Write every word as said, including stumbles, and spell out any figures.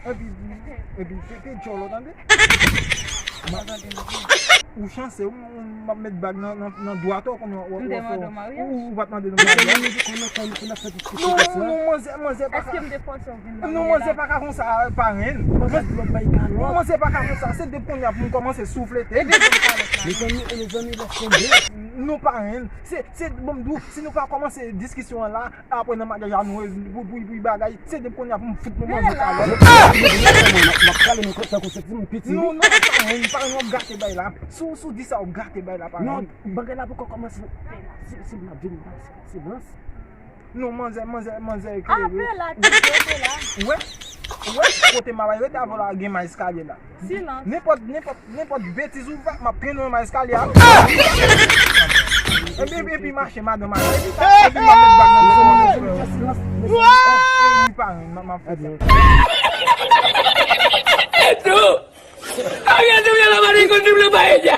Epi, epi, te, te djòl, ou tande? Ou chanse, ou, ou, m ap met bag nan, nan, nan dwat ou, konnen w, w, M te mande w maryaj. Ou, ou pa t mande nou maryaj. Non, non, manzè, manzè pa ka. Èske m te fòse w vin nan maryaj la? Non, manzè pa ka konsa, parenn. Manzè pa ka konsa, se depi kounye a pou m kòmanse souflete. Mezanmi, mezanmi, lèse tombe. Non, parenn. Se, se, bon, m di w, si nou pa kòmanse diskisyon an la, apre nan maryaj la, nou, pou, pou, pou bagay, se depi kounye a pou m fout nou manzè kalòt. M ap kale nou tankou se timoun piti. Non, non, parenn, parenn, w ap gate bay la. Si w, si w di sa, w ap gate bay la, parenn. Non, bagay la poko kòmanse. Si, si m ap vin nan silans. Non, manzè, manzè, manzè eklere. Ape la, kite, ape la. Ou wè? Ou wè? Kote m ap rete avè w la, gen may eskalye la. Silans. Nenpòt, nenpòt, nenpòt betiz ou fè, m ap trennen w nan may eskalye a. Epi, epi, epi mache, madanm, mache. Epi, epi, m ap met bag nan men w. Epi, parenn, m ap fè sa. Ariel te vle la mari konn double paella.